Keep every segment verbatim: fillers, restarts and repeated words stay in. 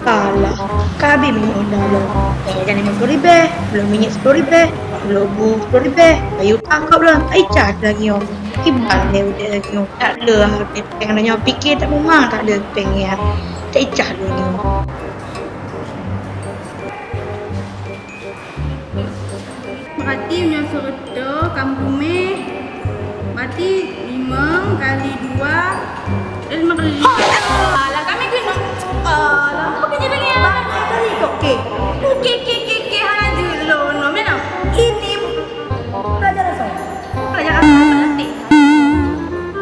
Alah, ka habéh minyeuk Honda lom. Eh, dan lima puluh ribèe, bloe minyeuk sepuluh ribèe, bloe bu sepuluh ribèe, kayu tangkôb lom, tak ica lagèe nyoe. Kiban lé udép lagèe nyoe. Tak lé péng nyoe, pikir tak meumang tak lé péng nyan. Tak ica lagèe nyoe. Berarti meunyoe seureutôh kamoe mé, berarti limong kali dua, eh, limong kali lima. Alah, kami keunoe. Alah, apa keunoe lagèe nyan? Bangai kali kok, Kek. Kek, Kek, Kek, Kek, hana jeuet lôn, lôn, meunan. Ini pelajaran saya. Pelajaran saya.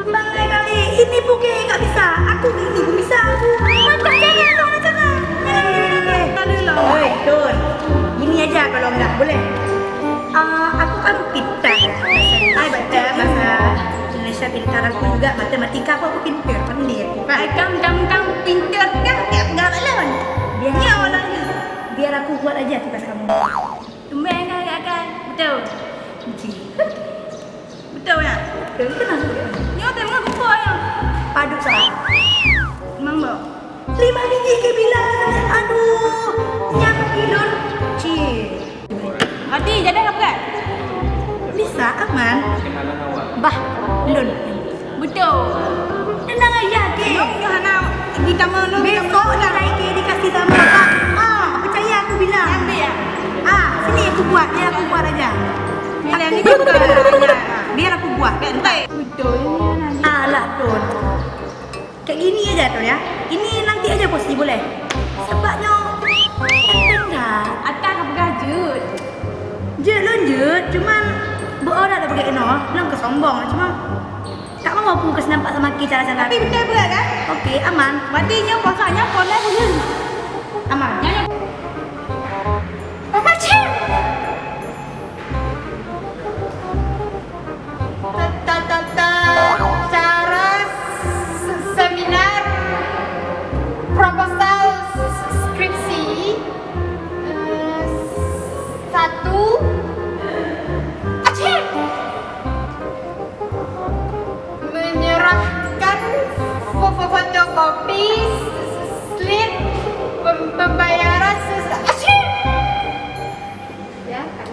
Bangai kali, ini pun Kek tak bisa. Aku ini pun bisa aku. Macam mana, macam mana? Hei, Tun. Gini aja kalau enggak, boleh? Ah, aku kan pintar. Bahasa, bahasa Indonesia pintar aku juga, matematika pun aku pintar, pandai aku. Kan? Kamu, kamu, kamu pintar kan? Enggak, enggak, belum. Biar aku, biar aku buat aja tugas kamu. Tumben kan, kan? Betul. Ji. Betul ya? Betul, betul. Nyoe tengok buku ya. Padub salah. Memang, Bang. Lima biji ke bila? Aduh, nyang ilôn. Cik. Mati, jadi apa kan? Bisa, aman. Bah, lôn. Betul. Tenang aja, Kek. Nyoe, nyoe hana di kamar, nyoe di kamar. Besok kita dikasih sama Bapak. Ah, percaya aku bilang. Ambil ya? Ah, sini aku buat, biar aku buat aja. Biar aku buat. Biar aku buat. Biar entah. Betul, ini nanti. Alah, Tun. Kayak gini aja, Tun, ya. Ini nanti aja posisi boleh. Sebab nyoe enteng dah. Akan aku peugah jeuet. Jeuet lôn jeuet, cuman beuorat dah beuget inoe, lôn keu sombong, cuma tak mau aku keu nampak sama Kek cara-cara. Tapi betul berat kan? Okey, aman. Berarti nyoe puasanya boleh bulan. Aman. Nyanyi. Apa, Cik? Ta-, ta-, ta-, ta-, cara s-, seminar proposal s-, s-, skripsi, eh, satu. Aceh! Menyerahkan fo-, fo-, fotokopi s-, s-, slip pem-, pembayaran ses-, Aceh! Ya, kan?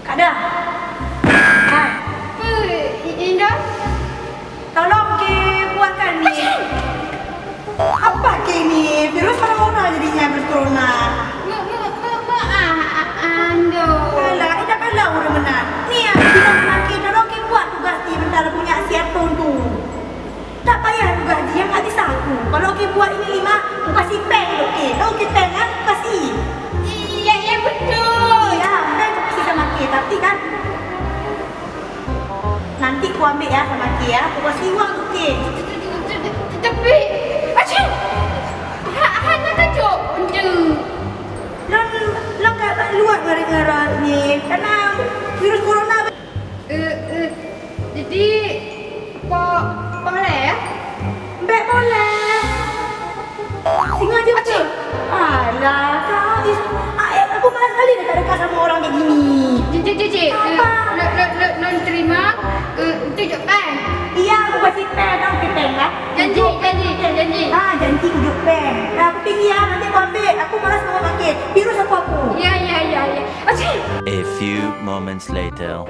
Kada. Hai. Apa, I-, Indah? Tolong Kek buatkan ni. Apa Kek ni? Virus corona jadinya, virus corona. Me-, me-, me-, me-, ah, ah, ando. Alah, Indah kan lau ureueng meunan. Ni, aku bilang sama Kek, tolong Kek buat tugas ni, bentar punya siap tu. Tak payah tugas dia, nggak bisa aku. Kalau Kek buat ini lima, aku kasih peng dok Kek. Tahu Kek peng kan? Kasih. Iya, iya, betul. Iya, peng aku kasih sama Kek. Tapi kan, nanti aku ambil ya sama Kek ya. Aku kasih uang dok Kek. Tapi, Aceh, ha-, hana kacok. Aduh. Lôn, lôn kat luar ngeri-ngeri ni. Karena virus corona. Eh, eh, jadi, po, po lé, ya? Bèk boleh. Sengaja. Aceh. Alah, kau is-, ah, eh, aku malas sekali dekat-dekat sama orang kayak gini. Cik, cik, cik, cik. Apa? Eh, lôn, lôn, lôn, lôn terima, eh, tunjuk peng. Iya, aku kasih peng, kau kasih peng, kan? Janji, janji, janji. Ah, janji tunjuk peng. Nah, aku tinggi ya, nanti aku ambil. Aku malas mau pakai. Virus aku, aku. Iya, iya, iya, iya. Aceh. A few moments later.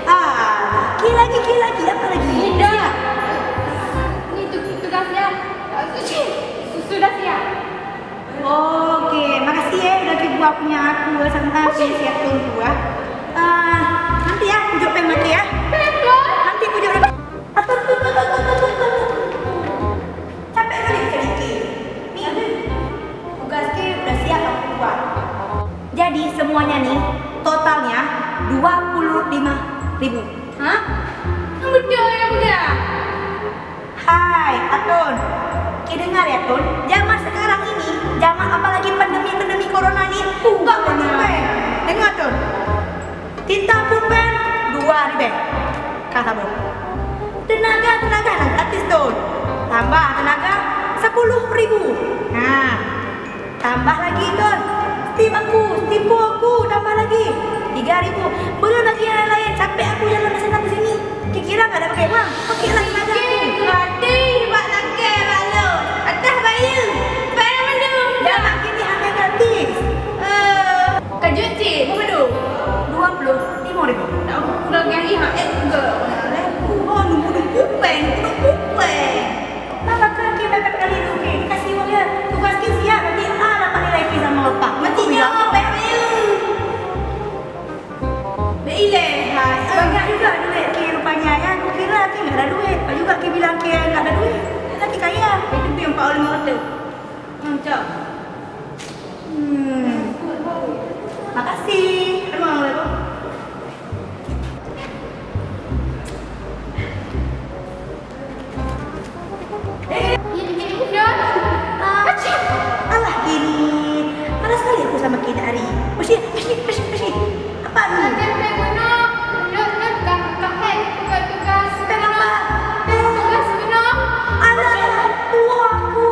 Ah, kira lagi, kira lagi, apa lagi? Dah. Ni tu-, tugas ya. Sudah siap. Oke, makasih ya udah dibuat punya aku sama siap tunggu ya. Ah, nanti ya, pujuk peng nanti ya. Nanti pujuk. Capek kali cari Kek. Ni, tugas Kek udah siap aku buat. Jadi semuanya ni totalnya dua puluh lima ribu. Hah? Yang betul ya, Buya? Hai, Atun. Kek dengar ya, Tun. Zaman sekarang ini, zaman apalagi pandemi-pandemi corona ni, enggak betul, eh. Dengar, Tun. Tinta pulpen dua ribèe. Ka saboh. Tenaga, tenaga nyang gratis, Tun. Tambah tenaga sepuluh ribu. Nah, tambah lagi, Tun. Steam aku, steam aku, tambah lagi. Tiga ribu. Belum lagi yang lain-lain. Capek aku jalan dari sana ke sini. Kira-kira nggak ada pakai uang. Pakai lah tenaga aku. Gratis bak nakal bak lôn. Atas bayeue. Payah mandum. Dah makin ni harga gratis. Eh, kajut cik, berapa tu? Dua puluh lima ribu. Tak kurang lagi, ha, eh, juga. Oh, nunggu-nunggu peng, nunggu-nunggu peng. Nah, bakal ke mepet kali tu, ke. Dikasih uang ya. Tugas ke siap, nanti ah dapat nilai ke sama bapak. Mati nyawa, peng. Bèk ilèe hai. Banyak juga duit ke rupanya, ya. Aku kira ke nggak ada duit. Apa juga ke bilang ke nggak ada duit. Lagi kaya. Itu pun empat puluh lima ratus. Hmm, cok. Hmm. Makasih. Emang, Bang. Eh, ini, ini, ini. Ah, alah, ini. Panas sekali aku sama kita hari. Bersih, bersih, bersih, bersih. Apa ni? Ada peng guna. Lôn, lôn ka, ka hai tugas-tugas. Peng apa? Tugas guna. Alah, tuh aku.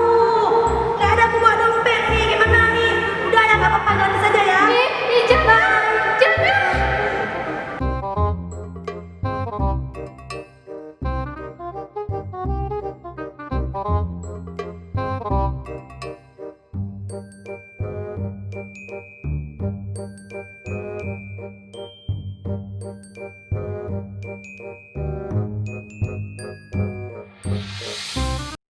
Nggak ada aku buat dompet ni. Gimana ni? Udah ya, nggak apa-apa. Ganti saja ya. Eh, eh, jangan. Jangan.